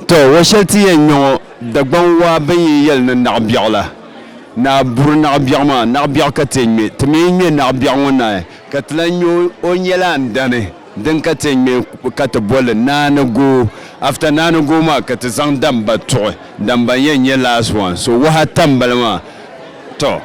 To, wa shɛli ti yɛn ŋmɛ ŋɔ, Dagbaŋ waa bɛn yi yɛli ni naɣibiɛɣu la, Naa buri naɣibiɛɣu maa, naɣibiɛɣu ka ti yɛn ŋmɛ. Ti mi yi ŋmɛ naɣibiɛɣu ŋɔ naai, ka ti lan ŋmɛ o nyɛla andani, din ka ti yɛn ŋmɛ ka ti boli li Naa ni gooi. After Naa ni gooi maa ka ti zaŋ Damba tuɣi. Damba n-yɛn nyɛ last one. So wahi ata m-bala maa. To.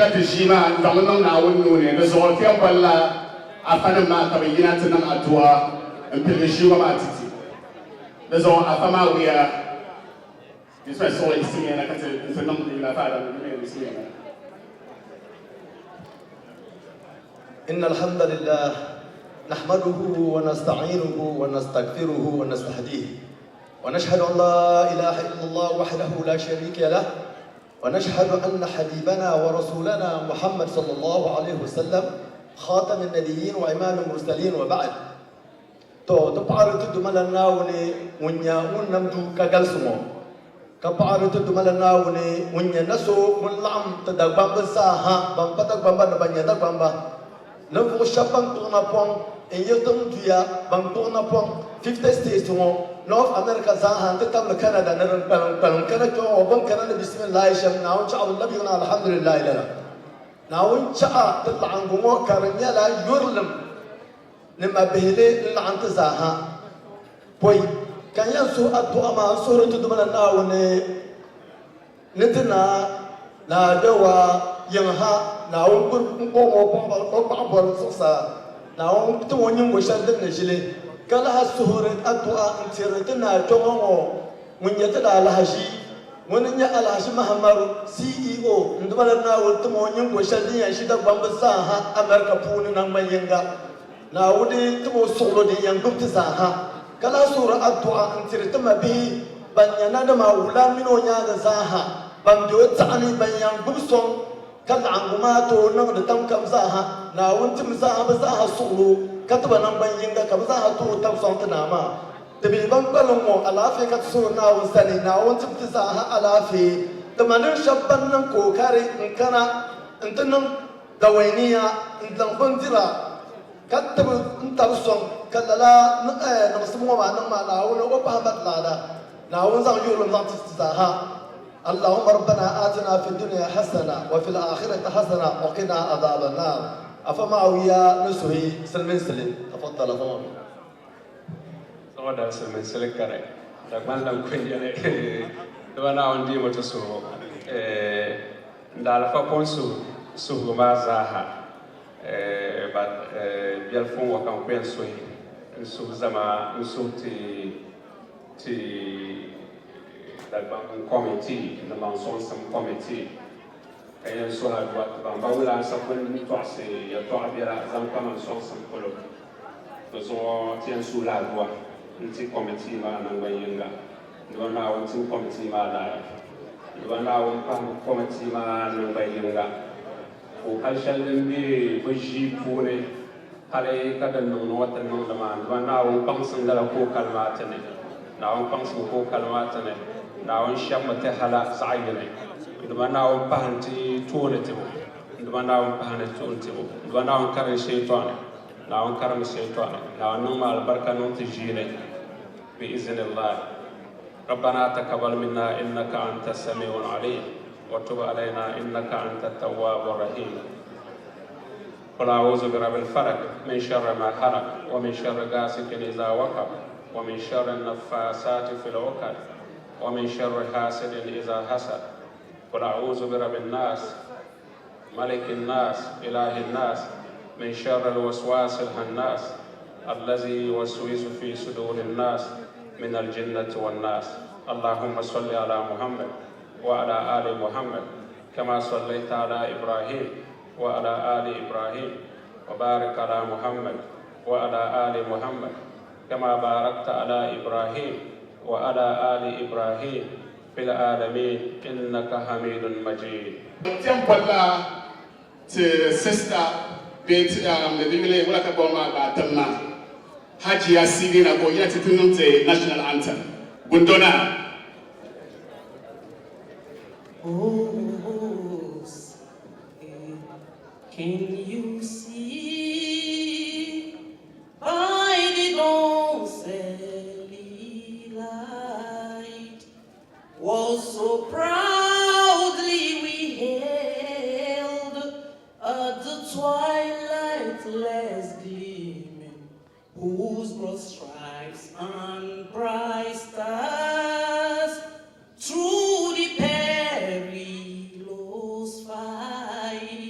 pirigila ti ʒii maa n-zaŋ li niŋ Naawuni nuu ni. Di zuɣu ti yɛn bolila afanim maa ka bɛ yina ti niŋ adua m-piligi ʒii ŋɔ maa ti ti. Di zuɣu afa maa wuya, Yismaya suɣili yiɣisimiya na ka ti nti niŋ di yuli afa Adamu yuli yiɣisimiya na. إن الحمد لله نحمده ونستعينه ونستغفره ونستهديه ونشهد أن لا إله إلا الله وحده لا شريك له ونشهد أن حبيبنا ورسولنا محمد صلى الله عليه وسلم خاتم النبيين وإمام المرسلين وبعد To ti paɣiri ti Duuma la Naawuni ŋun nyɛ ŋun nam duu ka galisi ŋɔ, ka paɣiri ti Duuma la Naawuni ŋun nyɛ na so ŋun laɣim ti Dagbamba zaa ha ban pa Dagbamba ni ban nyɛ Dagbamba. Ninvuɣ shɛba ban kpuɣi napɔŋ n-yi tiŋ duya ban kpuɣi napɔŋ 50 states ŋɔ, North America zaa ha nti tabili Canada ni din kpalim kpalim kana kpe ŋɔ bɛ ni kana ni bisimillahi shɛm Naawuni chaɣi bɛ labi yiŋ na alhamdulillahi lala. Naawuni chaɣi ti laɣingu ŋɔ ka di nyɛla yurilim Ni mabihili n-laɣim ti zaa ha. Pɔi ka n yɛn suhi addu'a maa, n suhiri ti Duuma Naawuni ni ti Naa, Naa Gbɛwaa yiŋ ha, Naawuni kuri n-kpuɣim o paɣa bɔri zuɣusaa, Naawuni tim o nyiŋgo shɛli din ni ʒili, ka lahi suhiri addu'a n-tiri ti Naa Kpɛŋɔ ŋɔ ŋun nyɛ ti daalahiʒi. Ŋuni n-nyɛ Alhaji Mahamaru, CEO, n Duba la Naawuni tim o nyiŋgo shɛli din yɛn ʒi Dagbamba zaa ha America puuni naŋgban yiŋga. Naawuni tim o suɣulo din yɛn gbubi ti zaa ha, ka lahi suhiri addu'a n-tiri ti mabihi ban nyɛ nanima wula mini o nyaaŋa zaa ha, ban be o taɣa ni ban yɛn gbubi sɔŋ ka laɣingu maa tooi niŋdi tam kam zaa ha. Naawuni tim zaa ha bɛ zaa ha suɣulo ka ti ba naŋgban yiŋga ka bɛ zaa ha tooi tab sɔŋ ti naa maa. Ti bihi ban kpalim ŋɔ, alaafee ka ti suhiri Naawuni sani. Naawuni tim ti zaa ha alaafee. Ti manim shɛb ban niŋ kookari n-kana nti niŋ dawainiya n-zaŋ bindira ka tibi n-tab sɔŋ ka lala niŋsim ŋɔ maa niŋ maa, Naawuni o pahi ba ti laada. Naawuni zaŋ yurilim zaŋ ti ti zaa ha. Allahumma rabbana atina fi dunya hasana wa fil akhirati hasana wa qina adhaban nar. Afa Ma'awiya ni suhi siliminsili. Tafaddal Afa Ma'awiya. Zuɣu dali siliminsili kari Dagban lan ku n-yɛli di ba Naawuni deemi ti suhigu. N daalifa pun suhi suhigu maa zaaha but biɛlifu ŋɔ ka n ku yɛn suhi n suhu zama n suhi ti ti Dagbaŋ committee ni maŋ sɔŋsim committee ka yɛn suhi adua ti ba m ba wula n sa pun tɔɣisi yɛltɔɣa biɛla zaŋ kpa maŋ sɔŋsim polo. Di zuɣu ti yɛn suhila adua n-ti kɔmitii maa naŋgban yiŋga ni bɛ Naawuni tim kɔmitii maa laara ni bɛ Naawuni pahi kɔmitii maa naŋgban yiŋga ka o hali shɛli din be bɛ ʒii puuni hali ka din niŋdi ŋɔ ti niŋdi maa ni bɛ Naawuni kpaŋsim lala kookali maa ti ni. Naawuni kpaŋsim kookali maa ti ni. Naawuni shɛbimi ti hala zaɣ yini ni bɛ Naawuni pahi n-ti tooni tibu ni bɛ Naawuni pahi ni tooni tibu ni bɛ Naawuni karim shɛitɔni. Naawuni karimi shɛitɔni, Naawuni niŋmi alibarika niŋ ti ʒiini bi-izinillah. Rabbana takabbal minna innaka anta sami'un alim wa tub alayna innaka anta tawwabur rahim. Qul a'udhu bi rabbil falaq min sharri ma khalaq wa min sharri ghasiqin idha waqab wa min sharri an-naffasati fil 'uqad wa min sharri hasidin idha hasad. Qul a'udhu bi rabbin nas ملك الناس إله الناس من شر الوسواس الهناس الذي يوسوس في صدور الناس من الجنة والناس اللهم صل على محمد وعلى آل محمد كما صليت على إبراهيم وعلى آل إبراهيم وبارك على محمد وعلى آل محمد كما باركت على إبراهيم وعلى آل إبراهيم في العالمين إنك حميد مجيد. Tiɛm bolila ti sister bee ti um, di yuli wula ka boli maa gbaai tim maa Hajiya Sirina ka o yina ti ti niŋ ti national anthem. Gundona. Oh, can you see by the dawn's early light what so proudly we hailed at the twilight's last gleaming, whose broad stripes and bright stars through the perilous fight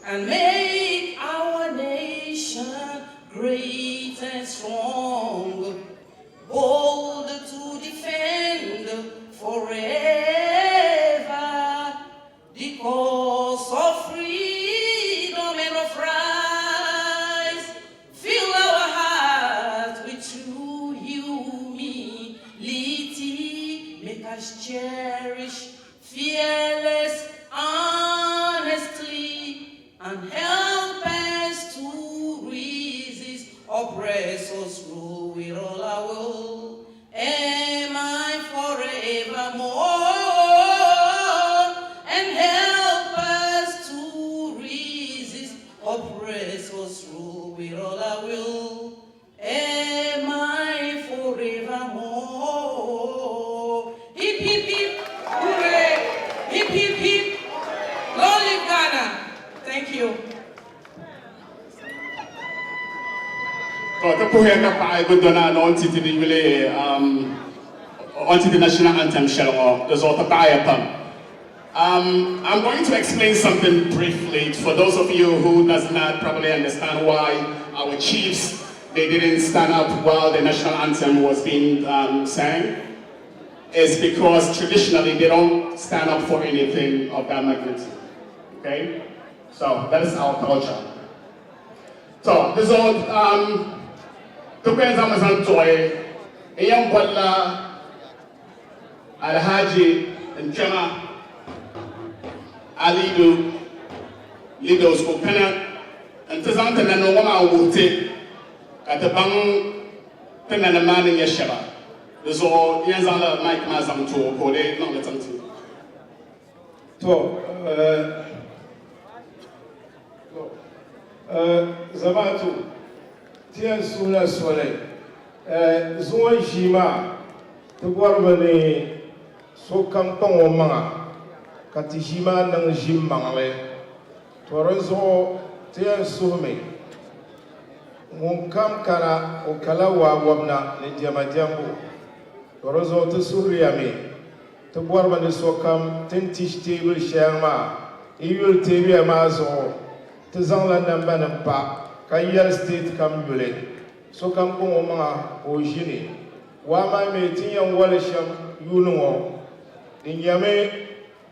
And make our nation great and strong, bold to defend forever the cause of freedom and of right. Fill our hearts with true humility. Make us cherish fearless honestly and help us to resist oppressors rule with all our will. Am I forevermore? And help us to resist oppressors rule with all our will. Am I forevermore? Hip, hip, hip, hooray! Hip, hip, hip. Long live Ghana. Thank you. To ti puhiya ka paɣi Gundona ni o ni ti ti di yuli o ni ti di national anthem shɛli ŋɔ, di zuɣu ti paɣiya pam. I'm going to explain something briefly for those of you who does not probably understand why our chiefs, they didn't stand up while the national anthem was being sang. It's because traditionally they don't stand up for anything of that magnitude. Okay? So that is our culture. So this all ti ku yɛn zaŋmi zaŋ tuɣi n yɛn bolila Alhaji Nchama Alidu Lidos ka o kana n ti zaŋ ti nanima ŋɔ maa wuhi ti ka ti baŋ ti nanima maa ni nyɛ shɛba. Di zuɣu n yɛn zaŋla mic maa zaŋ ti o ka o di niŋ li tiŋ ti. To, zamaatu ti yɛn suhila soli zuŋɔ ʒii maa ti bɔrimi ni sokam kpaŋ o maŋa ka ti ʒii maa niŋ ʒim maŋli. To dinzuɣu ti yɛn suhimi ŋun kam kana o kala waa wɔbina ni diɛma diɛmbu. To dinzuɣu ti suhiriya mi ti bɔrimi ni sokam ti ni tishi teebuli shɛŋa maa yi yuli teebuya maa zuɣu ti zaŋla nambanima pa ka yɛli state kam yuli. Sokam kpaŋ o maŋa ka o ʒini. Waa maa mi ti ni yɛn wali shɛm yuuni ŋɔ di nyɛmi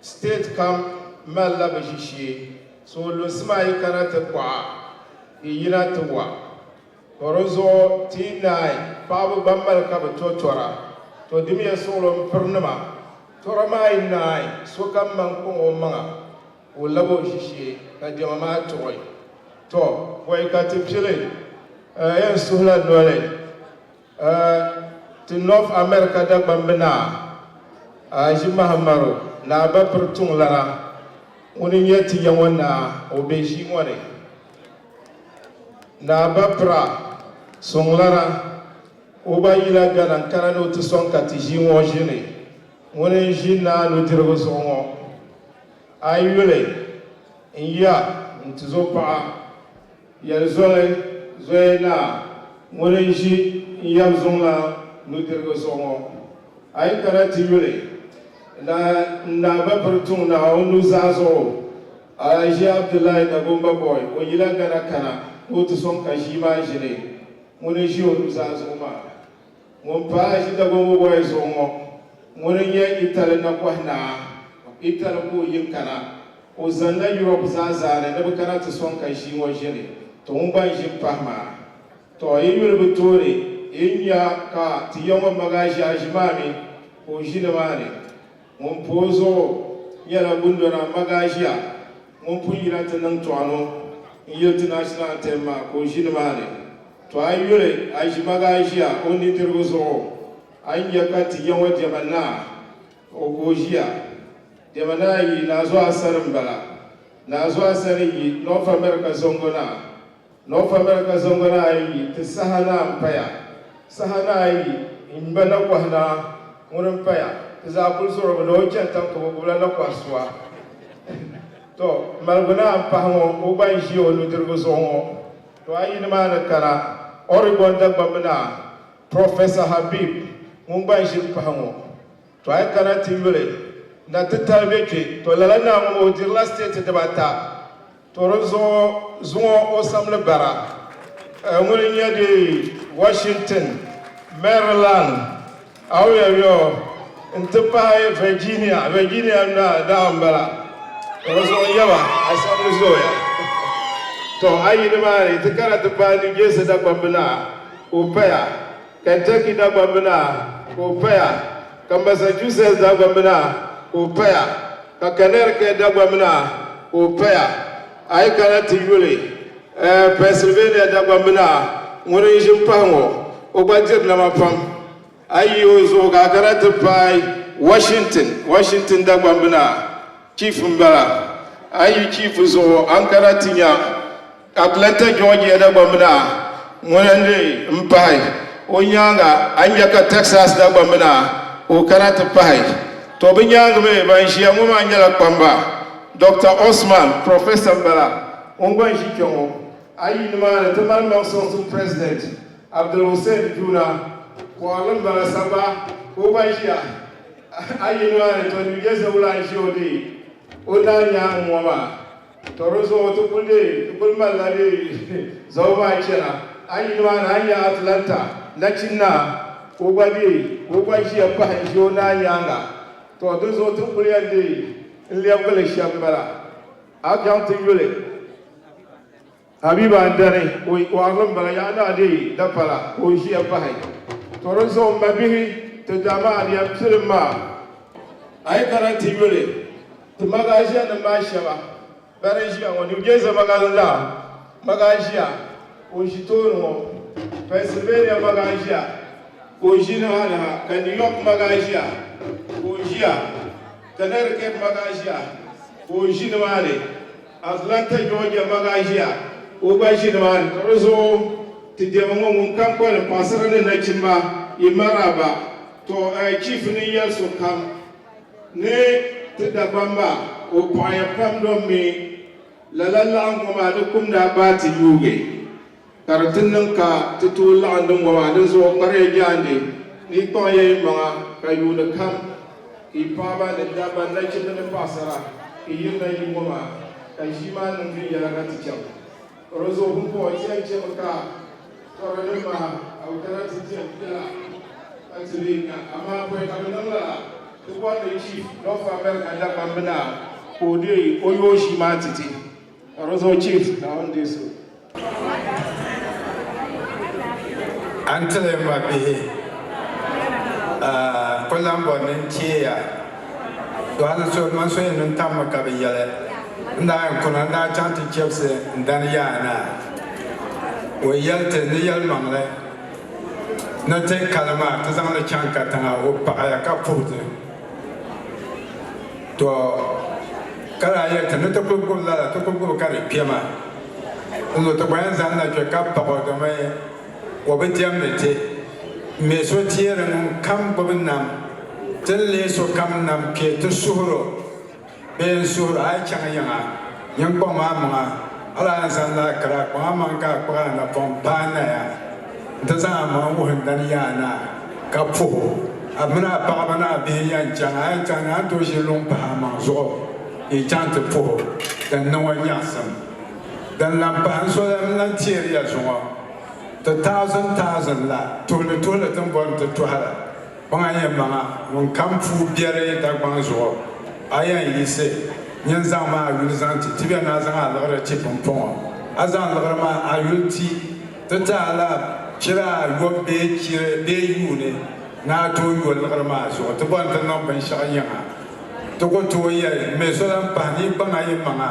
state kam malila bɛ ʒishee, so lunsi maa yi kana ti kɔɣa yi yina ti wa. To di zuɣu ti yi naai paɣaba ban mali ka bɛ to tɔra, to dimiya suɣulo m-piri nima. Tɔra maa yi naai sokam man kpaŋ o maŋa ka o labi o ʒishee ka diɛma maa tuɣi. To pɔi ka ti pili yɛn suhila noli ti North America Dagbamb Naa Aji Mahammaru Naa Bapiri Tuŋlana ŋuni n-nyɛ ti ya ŋɔ naa o be ʒii ŋɔ ni. Naa Bapira Suŋlana o gba yila Ghana n-kana ni o ti sɔŋ ka ti ʒii ŋɔ ʒini. Ŋuni n-ʒi naa nudirigu zuɣu ŋɔ. A yi yuli n ya n-tizo paɣa Yɛlizoli Zoya Naa ŋuni n-ʒi n yab zuŋla nudirigu zuɣu ŋɔ. A yi kana ti yuli na n Naa Bapiri Tuŋ Naa o nuzaa zuɣu, Alhaji Abdullahi Dagomba Boy, o yila Ghana kana ni o ti sɔŋ ka ʒii maa ʒini ŋuni n-ʒi o nuzaa zuɣu maa. Ŋun paai ʒi Dagomba Boy zuɣu ŋɔ, ŋuni n-nyɛ Italy nakɔhi naa. Italy ka o yi n-kana. O zanila Europe zaa zaani ni bɛ kana ti sɔŋ ka ʒii ŋɔ ʒini, to ŋun gba n-ʒi m-pahi maa. Tɔ! Yi yuli bi tooni, yi nya ka ti ya ŋɔ Magaji Aʒi maa mi ka o ʒi nimaani. Ŋun pa o zuɣu nyɛla Gundona Magajiya ŋun pun yina ti niŋ tɔɣino n-yili ti National Anthem maa ka o ʒi nimaani. Tɔ! A yi yuli Aʒi Magajiya o nidirigu zuɣu, a ni nya ka ti ya ŋɔ diɛma naa o ka o ʒiya. Diɛma naa yi Naazu Asari m-bala. Naazu Asari yi North America Zongo naa. North America Zongo naa yi ti saha naa m-paya. Saha naa yi m ba Nakɔhi naa ŋuni m-paya. Ti zaa kuli zɔrimi ni o chani tiŋ ka bɛ gbubila Nakɔhi sua. Tɔ! Maligu naa m-pahi ŋɔ, o gba n-ʒi o nudirigu zuɣu ŋɔ. Tɔ! A yi nimaani kana Oregon Dagbamb naa, Professor Habib ŋun gba n-ʒi m-pahi ŋɔ. To a yi kana ti yuli na titali be kpe, to lala naa ŋɔ maa o dirila state dibata. To di zuɣu zuŋɔ o samli bara ŋuni n-nyɛ di Washington, Maryland, Ohio nti pahi Virginia, Virginia naa daa m-bala. To di zuɣu n-yaba a samli zooya. To a yi nimaani ti kana ti paai New Jersey Dagbamb naa ka o paya, Kentucky Dagbamb naa ka o paya, ka Massachusetts Dagbamb naa ka o paya, Ka Connecticut Dagbamb naa ka o paya, a yi kana ti yuli Pennsylvania Dagbamb naa ŋuni n-ʒi m-pahi ŋɔ, o gba diri nama pam. A yi yi o zuɣu ka a kana ti paai Washington, Washington Dagbamb naa, Chief m-bala. A yi yi Chief zuɣu a ni kana ti nya Atlanta, Georgia Dagbamb naa ŋuni n-lee m-pahi o nyaaŋa, a ni nya ka Texas Dagbamb naa ka o kana ti pahi. To bɛ nyaaŋa mi ban ʒiya ŋɔ maa nyɛla kpamba. Doctor Osman, Professor m-bala, ŋun gba n-ʒi kpe ŋɔ. A yi nimaani ti mali maŋ sɔŋsim President Abdul Hussein Juna, Kɔɣirili m-bala Sagba ka o gba ʒiya. A yi nimaani to New Jersey wula n-ʒi o dee o naa nyaaŋa ŋɔ maa. To di zuɣu ti kuli dee ti kuli malila dee zuɣu maa chana. A yi nimaani a ni nya Atlanta nachin naa ka o gba dee ka o gba ʒiya pahi n-ʒi o naa nyaaŋa. To di zuɣu ti kuli yɛn dee n-lɛbigi li shɛm m-bala. A chaŋ ti yuli Habiba Andani o waɣirili m-bala yaɣa naa dee dapala ka o ʒiya pahi. To di zuɣu m mabihi ti daa maa di yɛn pilim maa a yi kana ti yuli Ti magaʒiya nim maa shɛba bani ʒiya ŋɔ, New Jersey magazindaa magaʒiya ka o ʒi tooni ŋɔ, Pennsylvania magaʒiya ka o ʒi ni ha ni ha, ka New York magaʒiya ka o ʒiya, Connecticut magaʒiya ka o ʒi ni maa ni, Atlanta, Georgia magaʒiya ka o gba ʒi ni maa ni. Ka di zuɣu ti diɛma ŋɔ ŋun kam kpalim paɣasara ni nachimba yi maraba, to chief ni yɛli sokam. Ni ti Dagbamba o paɣiya pam dom mi lala laɣingu maa di kum daa baai ti yuugi ka di ti niŋ ka ti tooi laɣindi ŋɔ maa dinzuɣu kpariya jaande ni yi kpaŋ ya yi maŋa ka yuuni kam ka yi paɣaba ni dabba nachimba ni paɣasara ka yi yirina yi ŋɔ maa ka ʒii maa niŋ viɛnyɛla ka ti chaŋ ka di zuɣu pumpɔŋɔ ti yɛn chemi ka Tɔrinim maa ka bɛ kana ti diɛm biɛla ka ti lee nya, amaa pɔi ka bɛ niŋ lala, ti bɔri ni Chief North America Dagbamb Naa ka o deei o yooi ʒii maa ti ti. Ka di zuɣu Chief, Naawuni deei so. A ni tili m mabihi ku lan bɔri ni n teei ya, to hali so man so yɛn niŋ tammi ka bi yɛli, N daa yɛn kuna, n daa chaŋ ti chɛbisi n dani yaa naa. O yɛli ti ni yɛlimaŋli ni ti kali maa ti zaŋ li chaŋ katiŋa, o paɣiya ka puhi ti. Tɔ! Ka daa yɛli ti ni ti kul gbubi lala, ti kul gbubi ka di kpɛma. Dinzuɣu ti gba yɛn zanila kpe ka paɣ o domi o bi diɛmdi ti. M mi so teeri ŋun kam gbubi nam, ti ni leei sokam nam kpe ti suhir o. Bee n suhir a yi chaŋ yiŋa, nyin kpaŋm a maŋa, hal a yɛn zaŋ la a kira kpaŋ a maŋ ka a kpuɣi a napɔŋ paai naya nti zaŋ a maŋ wuhi n dani Yaa Naa, ka puh o. A mini a paɣiba ni a bihi yɛn chaŋ, a yɛn chaŋ ni a ni tooi ʒi luŋ pahi a maŋ zuɣu yi chaŋ ti puh o, din niŋ o nyaɣisim. Din lan pahi n so n lan teeri ya zuŋɔ, ti thousand thousand la, tuhili tuhili ti ni bɔri ni ti tɔhi la. Kpaŋa yɛn maŋa, ŋun kam puu biɛri Dagbaŋ zuɣu, a yɛn yiɣisi nyin zaŋmi a yuli zaŋ ti ti bɛ ni a zaŋ a liɣiri ti pumpɔŋɔ. A zaŋ liɣiri maa a yuli ti, ti ti a la chira ayɔbu bee chiri bee yuuni ni a tooi yo liɣiri maa zuɣu. Ti bɔri ni ti niŋ binshɛɣu yiŋa, ti ku tooi yɛli m mi so lan pahi ni yi kpaŋa yi maŋa.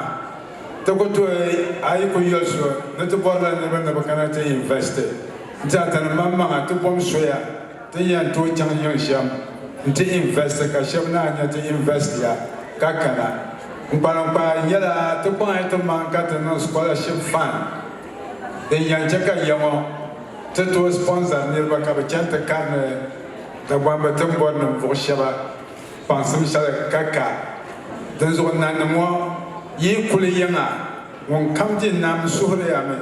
Ti ku tooi a yi ku yoli so ni ti bɔrila niriba ni bɛ kana ti investi n-ti a ti ni maŋmaŋa ti bom soya. Ti yɛn tooi chaŋ yiŋ shɛm nti investi ka shɛba naan nya ti investi ya ka kana. N kpaliŋkpaa nyɛla ti kpaŋ ti maŋ ka ti niŋ scholarship fund din yɛn che ka ya ŋɔ ti tooi sponsor niriba ka bɛ chani ti karindi Dagbamba tiŋbɔri ninvuɣ shɛba kpaŋsim shɛli ka ka. Dinzuɣu nanim ŋɔ yi kuli yiŋa ŋun kam di nam suhiri ya mi.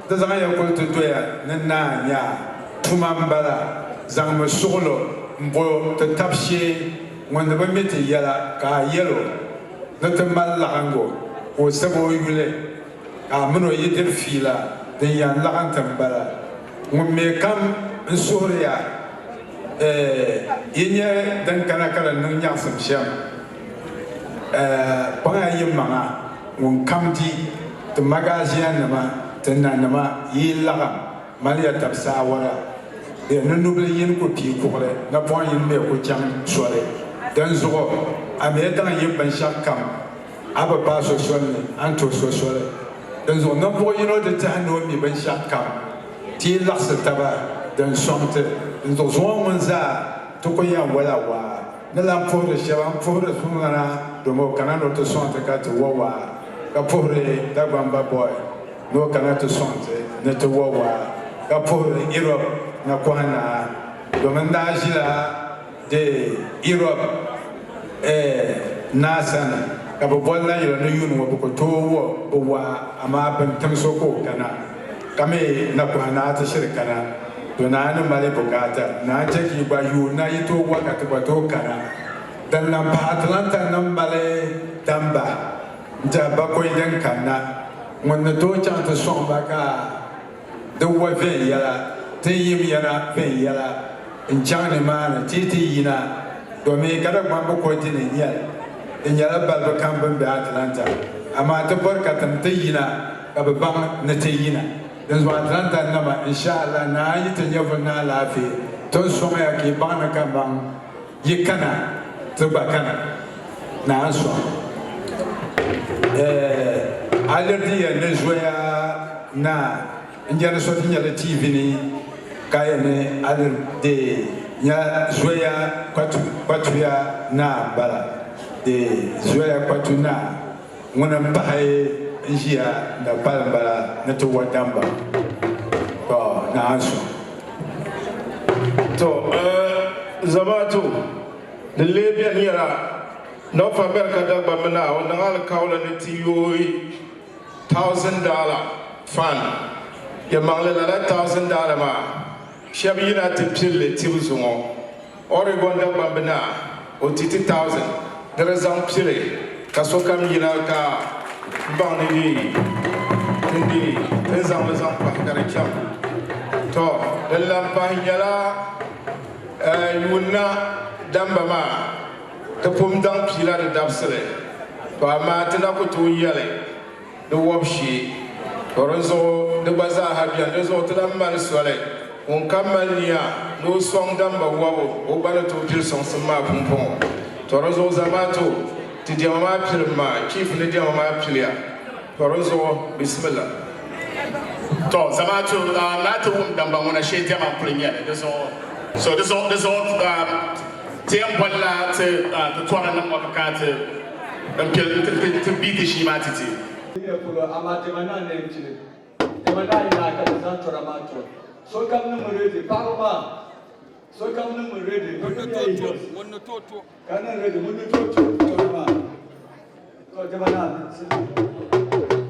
Di zaŋ ya kuli ti doya ni naa nya tuma m-bala, zaŋmi suɣilo m-bo ti tab shee ŋun ni bi mi ti yɛla ka a yɛl o ni ti mali laɣiŋgu ka o sab o yuli. ka a min o yi diri fiila din yɛn laɣim ti m-bala. Ŋun mi kam n suhiri ya, eh, yi nya din kana ka di niŋ nyaɣisim shɛm, eh, kpaŋya yi maŋa, ŋun kam di ti magaaziyanima, ti nanima, yi yi laɣim maliya tab saawara, bɛ ni nubili yini ku pii kuɣili, napɔŋ yini mi ku chaŋ soli. Dinzuɣu a mi daŋ yi binshɛɣukam a bi paai so soli ni, a ni tuhi so soli. Dinzuɣu ninvuɣ yino di tɛhi ni o mi binshɛɣukam, ti yi laɣisi taba, din sɔŋ ti. Dinzuɣu zuŋɔ ŋun zaa ti ku yɛn wala waa. Ni lan puhiri shɛba m-puhiri Suŋlana domi o kana ni o ti sɔŋ ti ka ti wa waa, ka puhiri Dagbamba Boy ni o kana ti sɔŋ ti ni ti wa waa, ka puhiri Europe Nakɔha Naa domi n daa ʒila di Europe naa sani ka bɛ boli nayili ni yuuni ŋɔ bɛ ku tooi wa bɛ waa amaa bɛn tim so ka o kana ka mi nakɔha naa ti shiri kana to naa ni mali bukaata naa n-chɛ ka yi gba yuun na yi tooi wa ka ti gba tooi kana. Din lan pahi Atlanta nim mali damba n-tɛhi bakɔi din kanna ŋun ni tooi chaŋ ti sɔŋ ba ka di wa viɛnyɛla, ti yim ya na viɛnyɛla n-chaŋ nimaani ti yi ti yina, domi ka Dagbamba ko di ni nyɛli, di nyɛla balibu kam bɛn be Atlanta, amaa ti bɔri ka ti ni ti yina ka bɛ baŋ ni ti yina. Dinzuɣu Atlanta nama, insha Allah, Naa yi ti nyɛvuli ni alaafee, ti ni sɔŋ ya ka yi baŋ ni kaman yi kana ti gba kana. Naa n-sɔŋ. Ɛɛh, a liri ti yɛn ni zoya na n-jɛndi so ti nyɛli TV ni ka yɛn ni a liri dee nya zoya kpatuya naa m-bala. Dee zoya kpatu naa ŋuni m-pahi n-ʒiya Dapali m-bala ni ti wa damba. Tɔ! Naa n-sɔŋ. Tɔ! Ɛɛh, zamaatu, di lee beni nyɛla North America Dagbamba naa o niŋ alikauli ni ti yooi $1,000 fund. Yɛlimaŋli lala $1,000 maa shɛba yina ti pili li tibu zuŋɔ. Oregon Dagbamba naa o ti ti thousand ni di zaŋ pili ka sokam yina ka m baŋ ni di ti di ti ni zaŋ li zaŋ pahi ka di chaŋ. Tɔ! Din lan pahi nyɛla yuun na damba maa ti pun daŋ piila di dabisili, to amaa ti na ku tooi yɛli di wɔbu shee. To dinzuɣu di gba zaaha beni, di zuɣu ti lahi mali soli ŋun kam mali nia ni o sɔŋ damba wɔbu, o gba ni tooi pili sɔŋsim maa pumpɔŋɔ. To dinzuɣu zamaatu, ti diɛma maa pilim maa, Chief ni diɛma maa piliya. To dinzuɣu bisimila. To zamaatu, naa ti wum damba ŋuna shee diɛma n-kuli nyɛli, di zuɣu so di zuɣu di zuɣu ti yɛn bolila ti ti tɔra nim ŋɔ ka kana ti n pili n ti bii ti ʒii maa ti ti. Yɛ polo, amaa diɛma naa n-na yɛn pili. Diɛma naa yi naai ka bɛ zaŋ tɔra maa to. Sokam niŋmi ready, paɣaba maa, sokam niŋmi ready, bɛ niŋmiya yi heels ka niŋ ready, ŋun ni tooi to tɔra maa. To diɛma naa, bisimilah.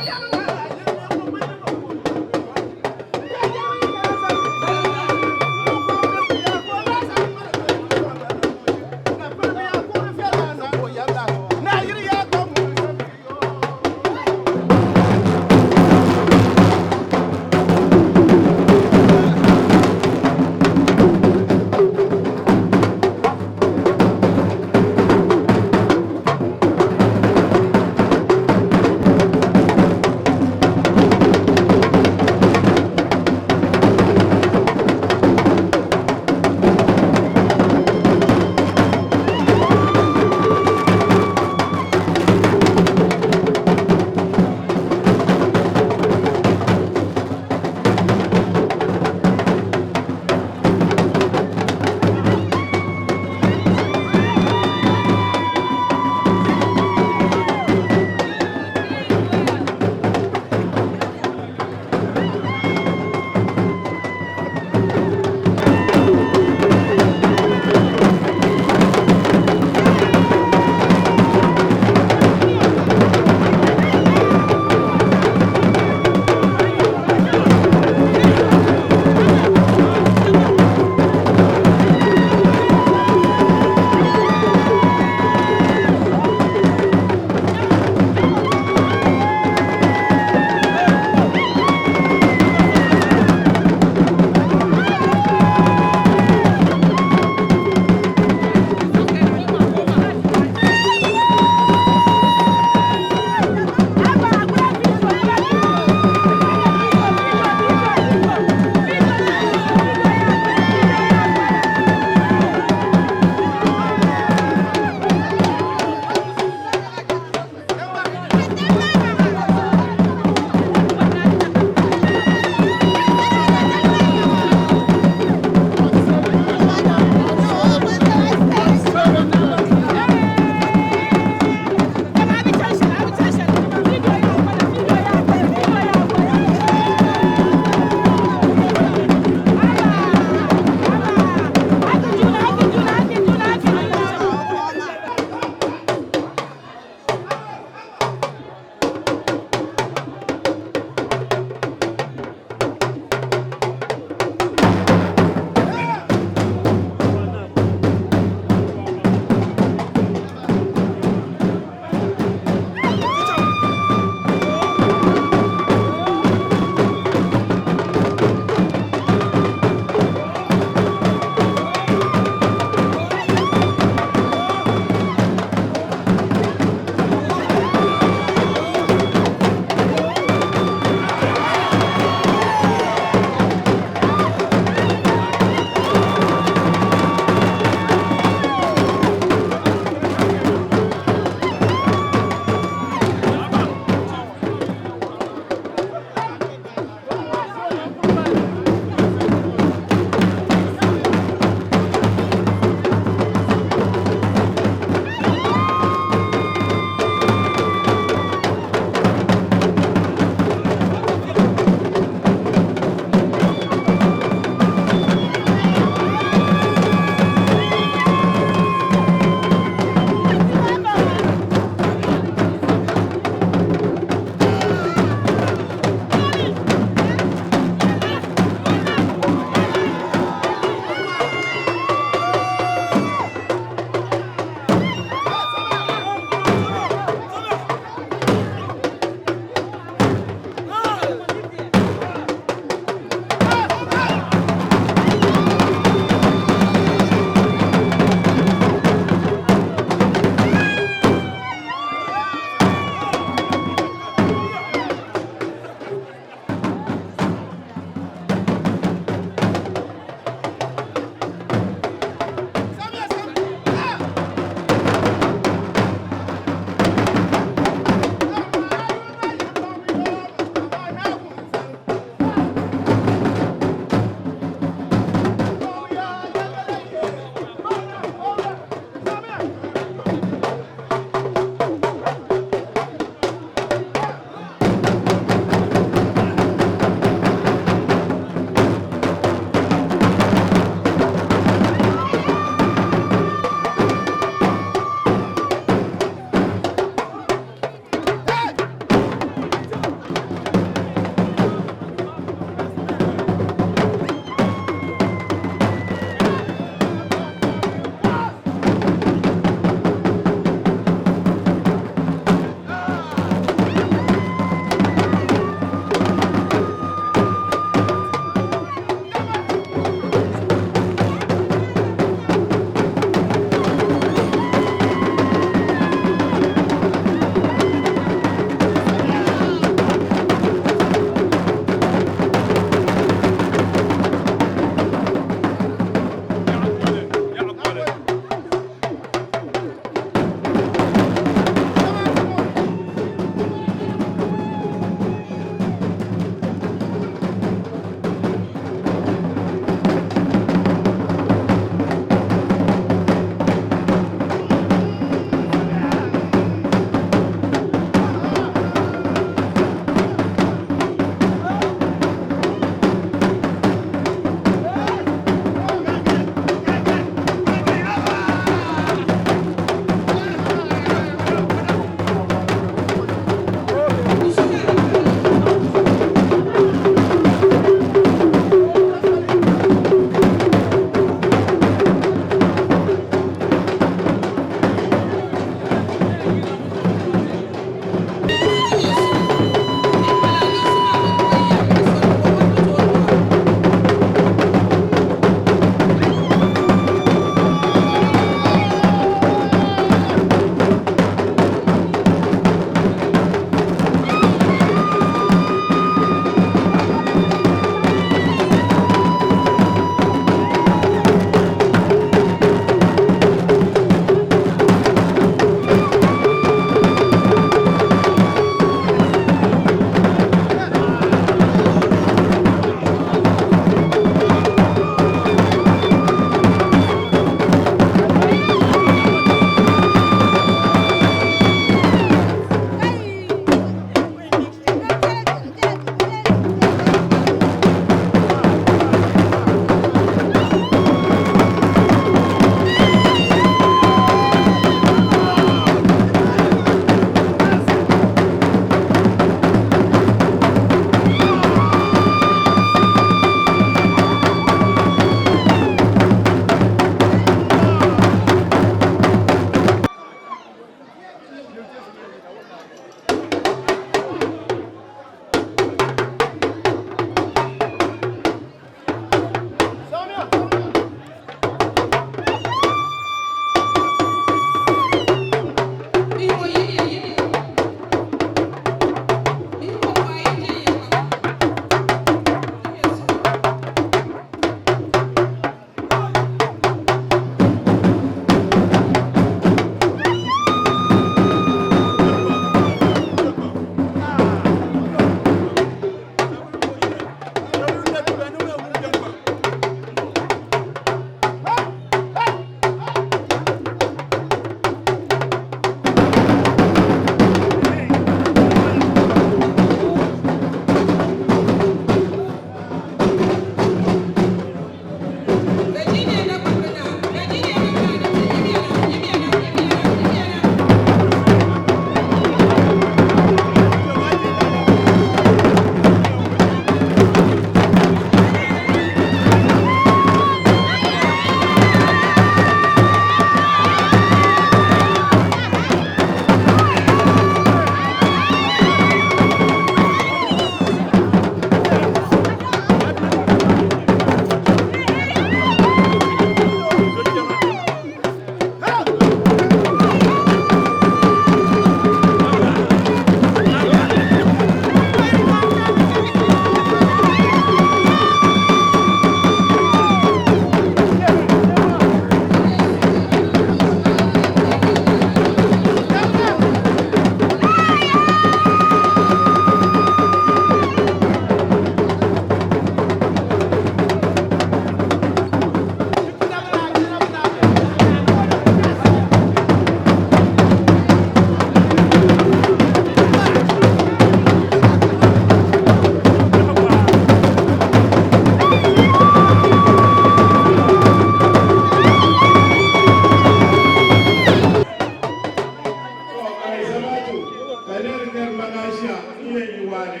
ʒiya n yɛn yi waa ni.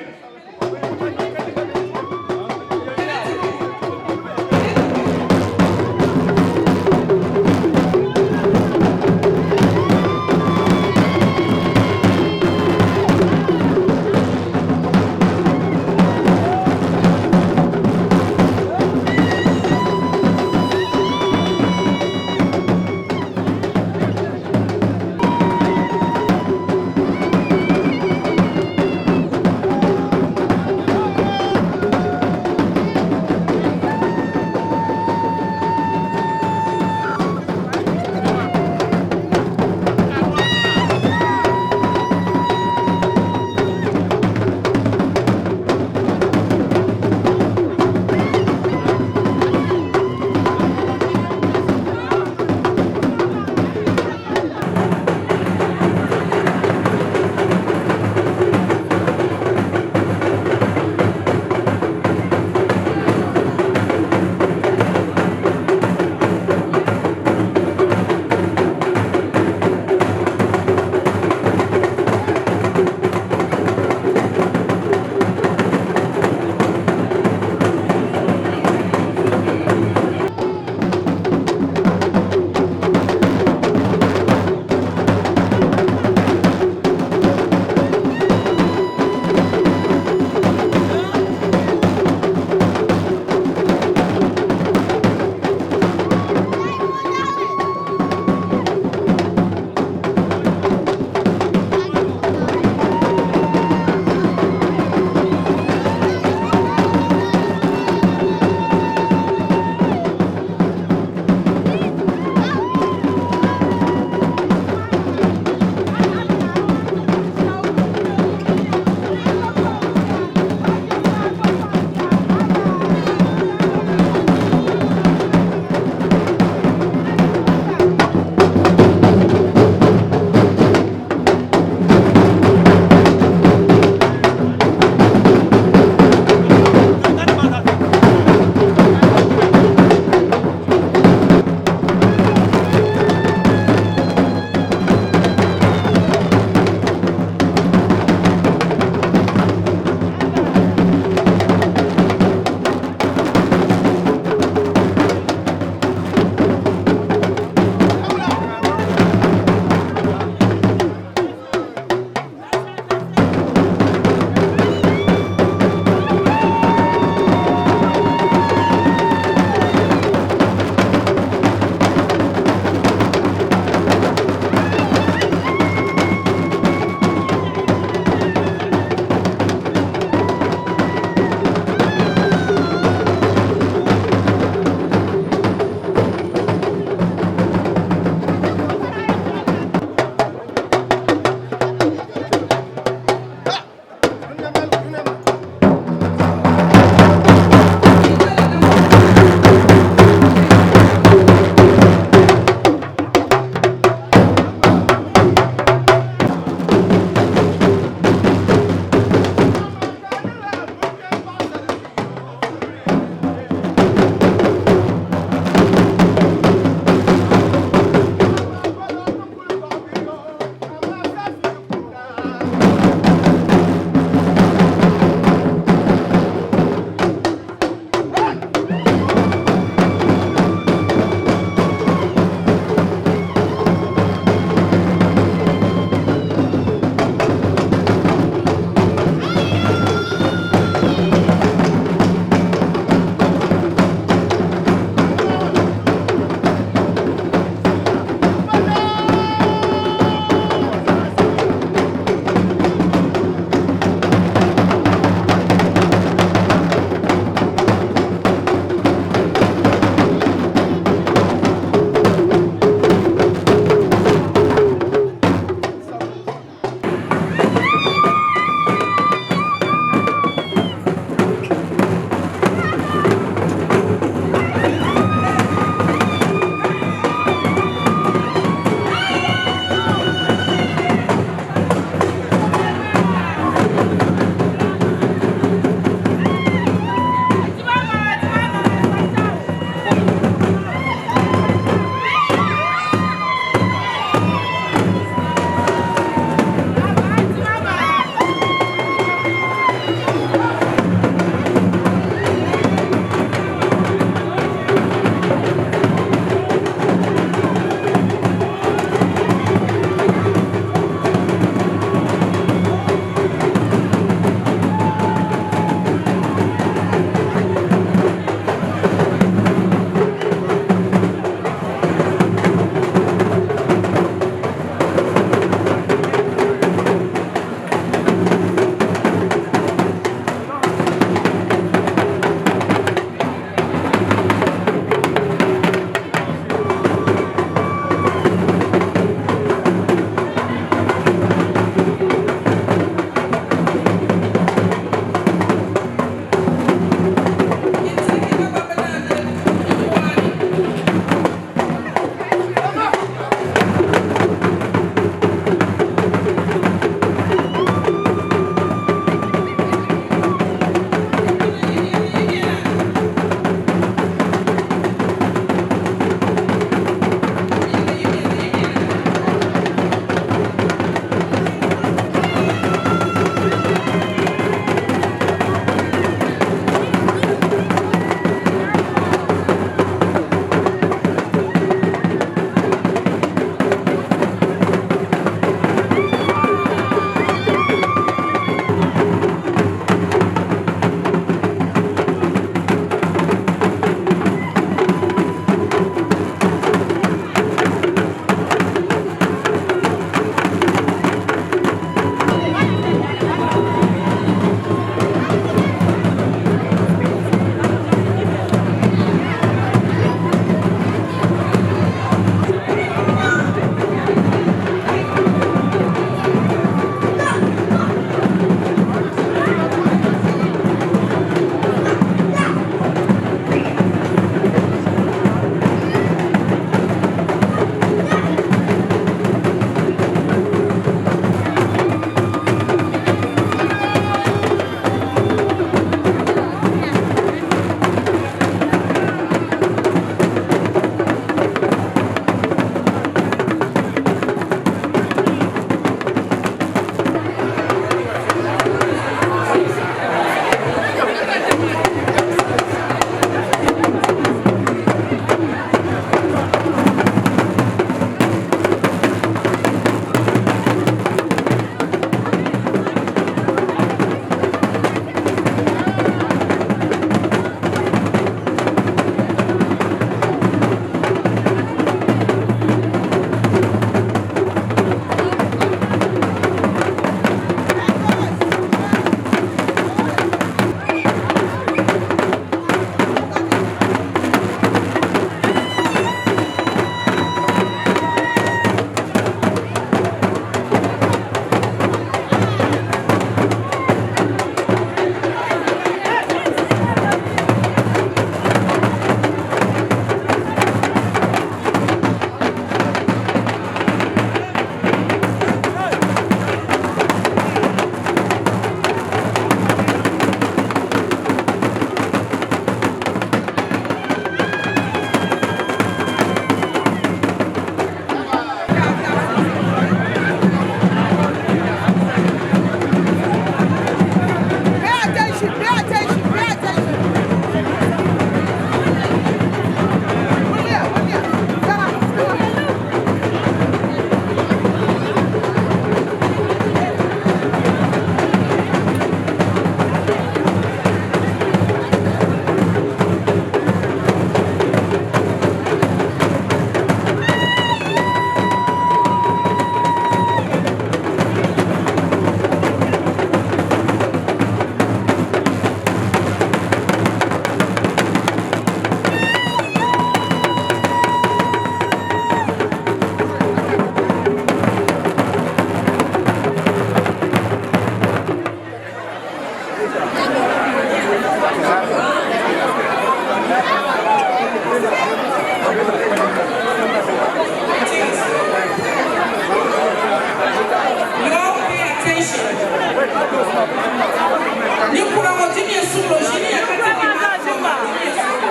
Ninkura ŋɔ dimiya suɣulo ʒiniya ka ti di maa maa dimiya suɣulo.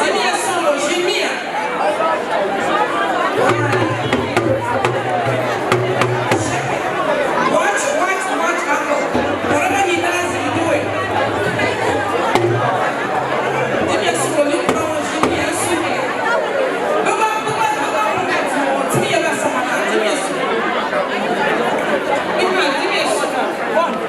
Dimiya suɣulo ʒiniya. Watch, watch, watch, uncle. Whatever he does, you do it. Dimiya suɣulo ninkura ŋɔ ʒiniya suɣulo. Baba, baba, baba ŋun dimiya la sama na dimiya suɣulo. Ima dimiya suɣulo.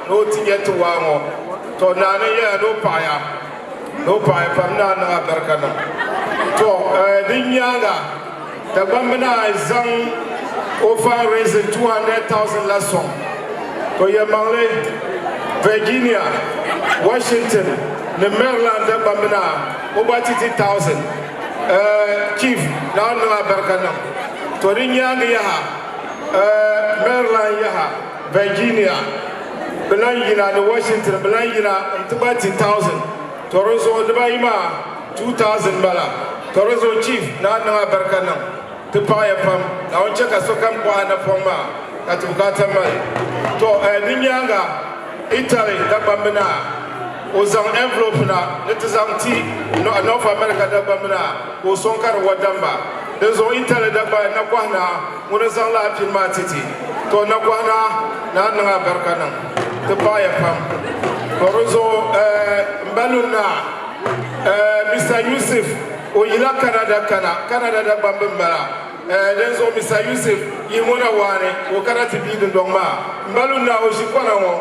ni o ti nya ti waa ŋɔ. Tɔ! Naa ni yɛya ni o paɣiya, ni o paɣiya pam, naa niŋ abarika niŋ. Tɔ! Din nyaaŋa, Dagbamba naa zaŋ o fundraising 200,000 la sɔŋ. Tɔ! Yɛlimaŋli, Virginia, Washington ni Maryland Dagbamba naa o gba ti ti thousand. Chief, naa niŋ abarika niŋ. Tɔ! Din nyaaŋa yaha, Maryland yaha, Virginia bɛ lan yina ni Washington bɛ lan yina n-ti gba ti thousand. Tɔ di zuɣu dibaayi maa 2000 m-bala. Tɔ di zuɣu Chief naa niŋ abarika niŋ ti paɣiya pam. Naawuni chɛ ka sokam kɔhi a napɔŋ maa ka ti bukaata mali. Tɔ di nyaaŋa Italy Dagbamb naa o zaŋ envelope na ni ti zaŋ ti North America Dagbamb naa ka o sɔŋ ka di wa damba. Dinzuɣu Italy Dagba nakɔhi naa ŋuni n-zaŋ lala pini maa ti ti. Tɔ nakɔhi naa, naa niŋ abarika niŋ ti paɣiya pam. Tɔ dinzuɣu m ba Lun naa, Mister Yusuf o yila Canada kana, Canada Dagbamb m-bala. Dinzuɣu Mister Yusuf yihi ŋɔ na waani ka o kana ti bii dundɔŋ maa. M ba Lun naa o ʒi kɔna ŋɔ.